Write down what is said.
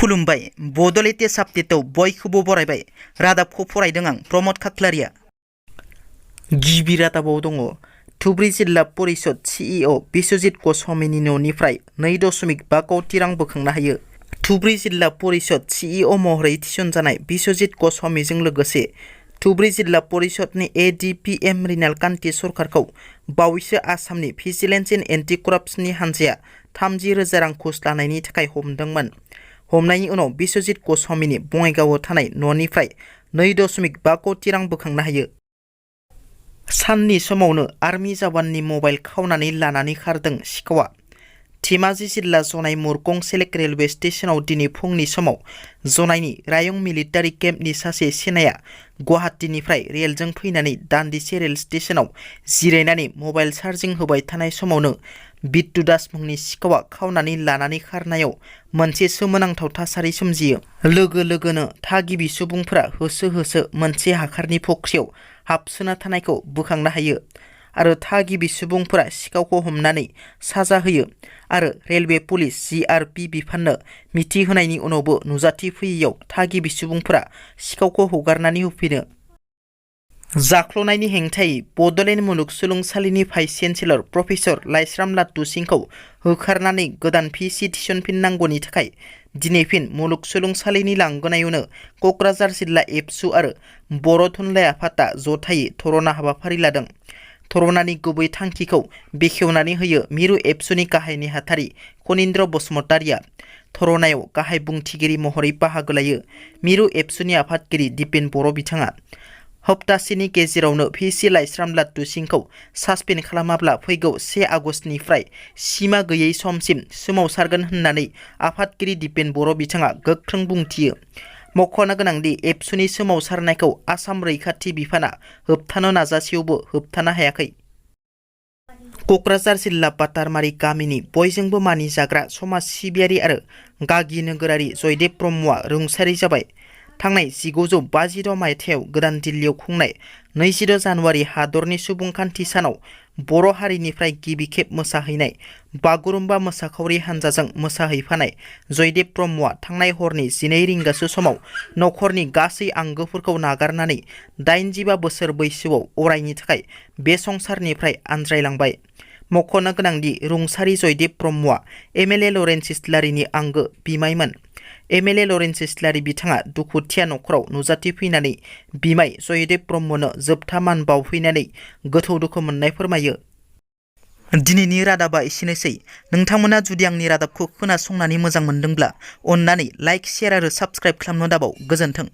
खुलुमबाय बड'लेण्ड आपडेटआव बयखौबो बरायबाय रादाबखौ फरायदों आं प्रमद खाख्लारिया। गिबि रादाबाव दङ धुबरी जिल्ला परिषद सिइअ बिश्वजित गस्वामीनि न'निफ्राय 2.5 कोटी रां बोखांनो हायो। धुबरी जिल्ला परिषद सिइअ महरै थिसनजानाय बिश्वजित गस्वामीजों लोगोसे धुबरी जिल्ला परिषदनि ADPM रिनाल कान्ति सरकारखौ बावैसो आसामनि भिजिलेन्स एन्ड एन्टि कराप्सननि हानजाया 30,000 रां घुस लानायनि थाखाय हमदोंमोन। हमनायनि उनाव बिश्वजित गस्वामीनि बङाइगावआव थानाय न'निफ्राय 2.5 कोटी रां बोखांनो हायो। साननि समावनो आर्मि जवाननि मबाइल खावनानै लानानै खारदों सिखावा। धेमाजि जिल्ला जनाय मुरगं सेलेक्ट रेलवे स्टेशनाव दिनै फुंनि समाव जनायनि रायं मिलिटारि केम्पनि सासे सेनाया गुवाहाटीनिफ्राय रेलजों फैनानै दान्दिसे रेल स्टेशनाव जिरायनानै मबाइल चार्जिं होबाय थानाय समावनो बिट्टु दास मुंनि सिखावा खावनानै लानानै खारनायाव मोनसे सोमोनांथाव थासारि सोमजियो। लोगो लोगोनो थागिबि सुबुंफोरा होसो होसो मोनसे हाखरनि फख्रियाव हाबसोना थानायखौ बोखांनो हायो आरो थागिबि सुबुंफोरा सिखावखौ हमनानै साजा होयो आरो रेलवे पुलिस GRP बिफाननो मिथिहोनायनि उनावबो नुजाथिफैयैयाव थागिबि सुबुंफोरा सिखावखौ हगारनानै होफिनो। जाख्ल'नायनि हेंथायै बड'लेण्ड मुलुगसोलोंसालिनि भाइस चेन्सेलर प्रफेसर लाइस्राम लाटु सिंहखौ होखारनानै गोदान VC थिसनफिननांगौनि थाखाय दिनै फिन मुलुगसोलोंसालिनि लांगोनायावनो क'क्राझार जिल्ला ABSU आरो बर' थुनलाइ आफादआ जथायै धरना हाबाफारि लादों। धरनानि गुबै थांखिखौ बेखेवनानै होयो मिरु ABSUनि गाहाय नेहाथारि कनिन्द्र बसुमतारिया। धरनायाव गाहाय बुंथिगिरि महरै बाहागो लायो मिरु ABSUनि आफादगिरि दिपेन बर' बिथाङा। हप्तासेनि गेजेरावनो VC लाइस्राम लाटु सिंहखौ सासपेन्ड खालामाब्ला फैगौ 1 आगस्तनिफ्राय सिमा गैयै समसिम सोमावसारगोन होननानै आफादगिरि दिपेन बर' बिथाङा गोख्रों बुंथियो। मख'नो गोनांदि ABSUनि सोमावसारनायखौ आसाम रैखाथि बिफाना होबथानो नाजासेयावबो होबथानो हायाखै। क'क्राझार जिल्ला बाटारमारि गामिनि बयजोंबो मानिजाग्रा समाज सिबियारि आरो गागि नोगोरारि जयदेब ब्रह्मआ रुंसारि जाबाय। थांनाय 1952 मायथाइयाव गोदान दिल्लीयाव खुंनाय 22 जानुवारि हादरनि सुबुंखान्थि सानाव बर' हारिनिफ्राय गिबि खेब मोसाहैनाय बागुरुम्बा मोसाखावरि हानजाजों मोसाहैफानाय जयदेब ब्रह्मआ थांनाय हरनि 12 रिंगासो समाव नखरनि गासै आंगोफोरखौ नागारनानै 85 बोसोर बैसोआव अरायनि थाखाय बे संसारनिफ्राय आनज्रायलांबाय। मख'नो गोनांदि रुंसारि जयदेब ब्रह्मआ MLA लरेन्स इस्लारिनि आंगो बिमायमोन। MLA लरेन्स इस्लारि बिथाङा दुखुथिया नखराव नुजाथिफैनानै बिमाय जयदेब ब्रह्मनो जोबथा मान बावफैनानै गोथौ दुखु मोननाय फोरमायो। दिनैनि रादाबा एसेनोसै। नोंथांमोना जुदि आंनि रादाबखौ खोनासंनानै मोजां मोनदोंब्ला अन्नानै लाइक, शेयार आरो साबस्क्राइब खालामनो दाबाव। गोजोन्थों।